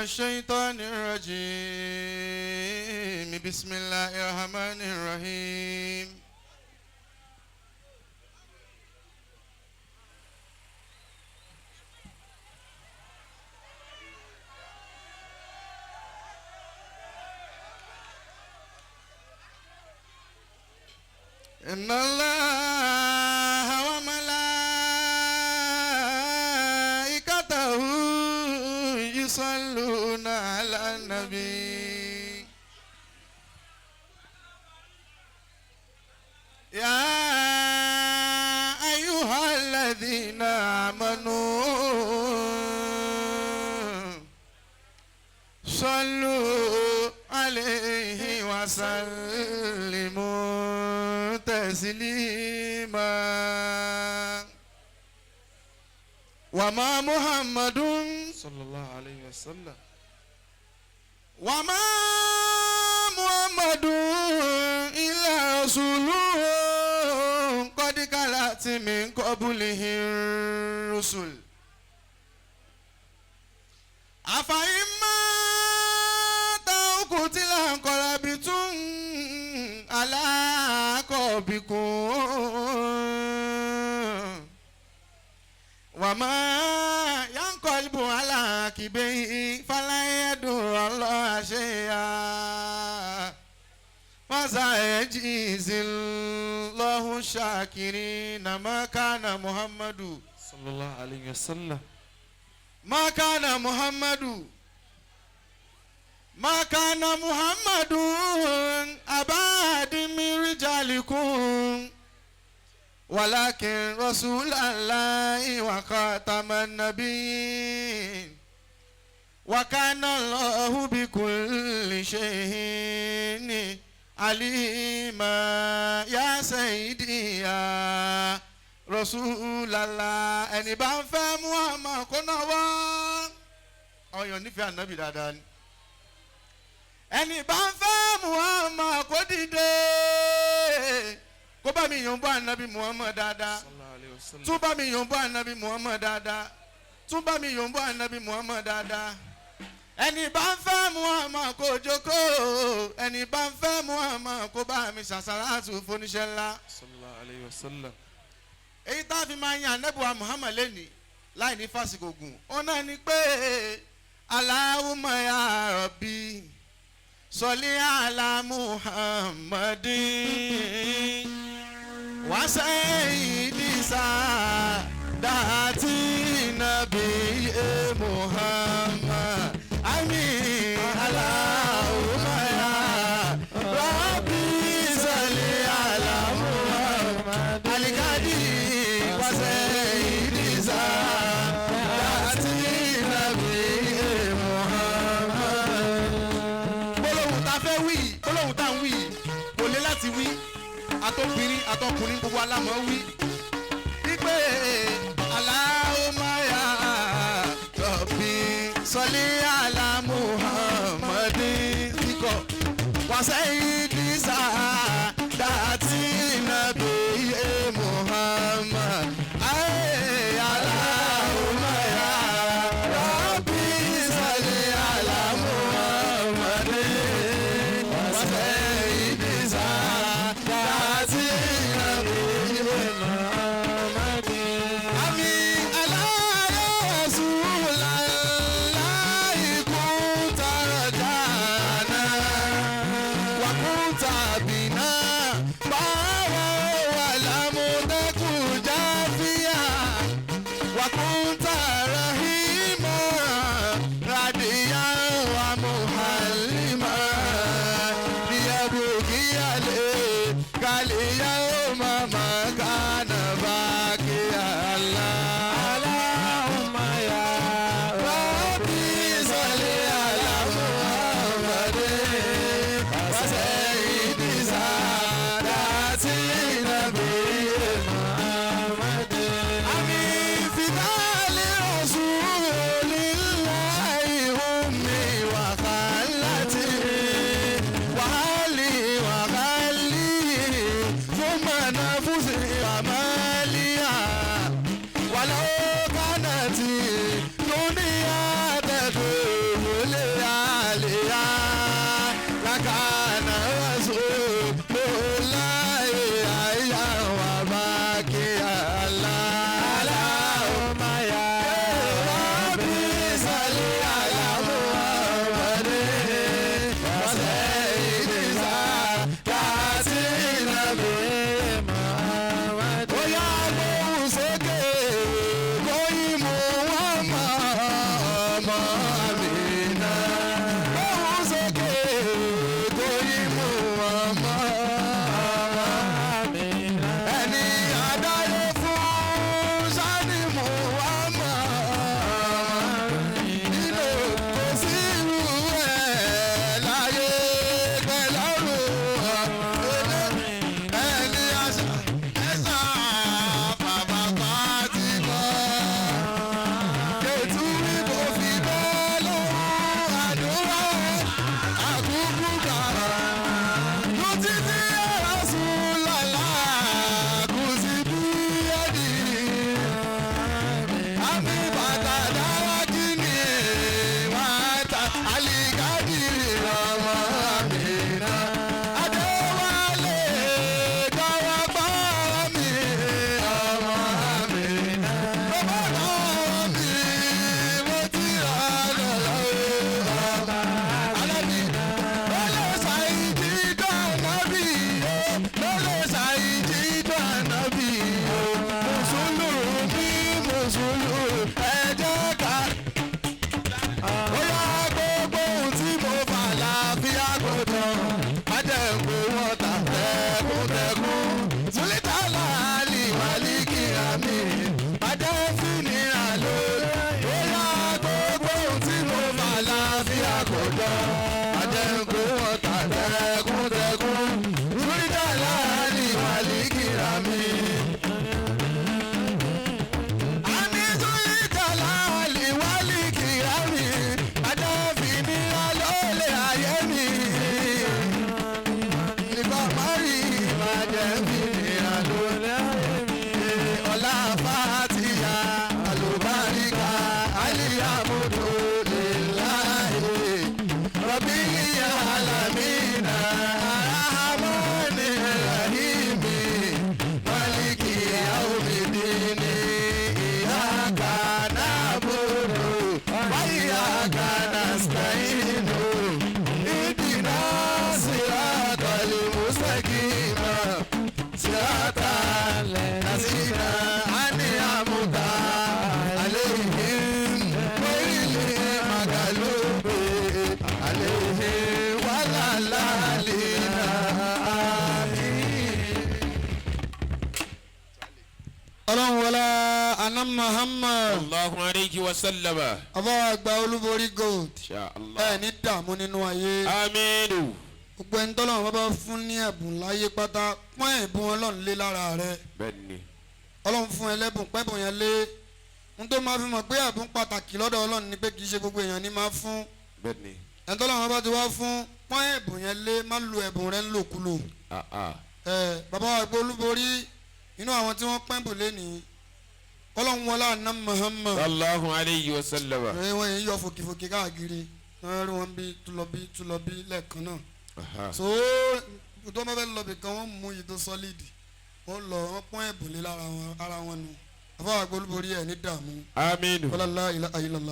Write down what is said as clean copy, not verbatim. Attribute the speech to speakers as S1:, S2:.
S1: الشيطان الرجيم. بسم الله الرحمن الرحيم. إن الله وملائكته يصلون على النبي يا أيها الذين آمنوا صلوا عليه وسلموا تسليما. وما محمد
S2: صلى الله عليه وسلم
S1: وما محمد إلا رسول قد خلت من قبله الرسل أفإن مات أو قتل انقلبتم على أعقابكم وما ينقلب على عقبيه فلن يضر الله شيئا وسيجزي الله الشاكرين. ما كان محمد
S2: صلى الله عليه وسلم
S1: ما كان محمد ما كان محمد أبا أحد من رجالكم ولكن رسول الله وخاتم النبيين وكان الله بكل شيء عليما. يا سيدي يا رسول الله. Ẹni bá ń fẹ́ Muhammad kó náà wá. Àwọn èèyàn nífẹ̀ẹ́ ànábì dáadáa ni. Ẹni bá ń fẹ́ Muhammad kó dìde kó bá mi yòǹbó ànábì Muhammad dáadáa.
S2: Sallallahu alayhi wa sallam.
S1: Tún bá mi yòǹbó ànábì Muhammad dáadáa. Tún bá mi yòǹbó ànábì Muhammad dáadáa. Ẹni bá ń fẹ́ Muhammad kó jókòó. Ẹni bá ń fẹ́ Muhammad kó bá mi ṣàṣàràtù fóníṣẹ́ ńlá.
S2: Sallallahu alayhi wa sallam.
S1: Èyí tá a fi máa yan ànábì wa Muhammad lẹ́nìí láì ní fásikò gùn ó náà ni pé Allahumma ya Rabbi sọlí ala Muhammadin wa sayyidi sadati nabi Muhammad. Àmín. Allahumma ya Rabbi sọlí ala Muhammad alikadi wa sayyidi sadati nabi Muhammad. Gbólóhùn tá a fẹ́ wí, gbólóhùn tá a ń wí kò lé láti wí, àtọkùnrin àtọkùnrin gbogbo alámọ̀ wí. Wípé Allahumma ya Rabbi sọlí ala Muhammadin kíkọ wa sayyidi sadati nabi Muhammad. Ayé Allahumma ya Rabbi sọlí ala Muhammadin wa sayyidi sadati nabi Muhammad. Àmín. Ala Rasulallahi kunta rajana wa kunta bina. Àmínà. Báwo sókè kò yí mú ọmọ ẹni adáyé fún sani Muhammad nínú kò sí irú ẹ̀ láyé pẹ̀lú ẹni àṣà ẹ̀sà bàbá Fatima kẹtù ìbò fi bẹ́ẹ̀ lọ́wọ́ àdúrà àkúkú gbàrà. Lutiti Rasulallah kùsì bí ẹni. Àmì bàtà dára kí ni wàá ta àlìkádìrì ọmọ Àmìnà. Adéwálé dáwọ́ gbọ́ mi ọmọ Àmìnà. Bàbá náà mi mo ti rà lọ́lọ́ ọmọ Alábì. Lọ́lẹ̀ ṣàìdí dànàbí o, lọ́lẹ̀ ṣàìdí dànàbí o. Mùsùlùmí mùsùlùmí ẹ jẹ́ ká. Bóyá gbogbo ohun tí mo fà láfíà kò tán, má jẹ́ kó wọ́n ta tẹkùntẹkùn. Sùlítà láàlì wàlíkì àmì, má jẹ́ fìnira lórí. Bóyá gbogbo ohun tí mo fà láfíà kò tán, má jẹ́ kó wọ́n ta tẹkùntẹkùn. Sùlítà láàlì wàlíkì àmì. Àmì sùlítà láàlì wàlíkì àmì, má jẹ́ fìnira lólè ayé mi. Nígbà márì máa jẹ́ fìnira lólè ọlá fàtíyà àlùbáríkà alihamudulilayi rọbì alamina arahamani rahimi maliki yaumidini iyaka nabudu wa iyaka nastainu idina siratal mustaqima sirata lazina an'amta alaihim ghayril maghlubi alaihim walalalina àmín.
S3: Ọlọ́run wọlá aná Muhammad.
S4: Allahu alayhi wa sallama.
S3: Ọba àgbà olúborí gold.
S4: Insha Allah.
S3: Ẹ ní dààmú nínú ayé.
S4: Aminu.
S3: Gbogbo ẹni tọ́lọ́run bá bá fún ní ẹ̀bùn láyé pátá, pọ́n ẹ̀bùn Ọlọ́run lé lára rẹ.
S4: Bẹ́ẹ̀ni.
S3: Ọlọ́run fún ẹlẹ́bùn pẹ́bùn yẹn lé. N tó máa fi mọ̀ pé ẹ̀bùn pàtàkì lọ́dọ̀ Ọlọ́run ni pé kì í ṣe gbogbo èèyàn ní máa fún.
S4: Bẹ́ẹ̀ni.
S3: Ẹni tọ́lọ́run bá ti wá fún, pọ́n ẹ̀bùn yẹn lé, má lu ẹ̀bùn rẹ ńlòkulò.
S4: Ah ah.
S3: Ẹ bàbá wa gbé olúborí inú àwọn tí wọ́n pẹ́ǹbù lénìí. Ọlọ́run wọlá àná Muhammad.
S4: Allahu alayhi wa sallama.
S3: Ẹ wọ́n yẹn yọ fòkìfòkì káàkiri, wọ́n rí wọn bí túlọ bí túlọ bí lẹ́ẹ̀kan náà.
S4: Aha.
S3: So tó bá fẹ́ lọ bìkan, wọ́n mú yìí tó sọ́lídì, wọ́n lọ wọ́n pọ́n ẹ̀bùn lé lára wọn ara wọn nù. Àfọwọ́ àgbẹ̀ olúborí ẹ̀ ní dààmú.
S4: Aminu.
S3: Wọ́lá ilá ayélujára.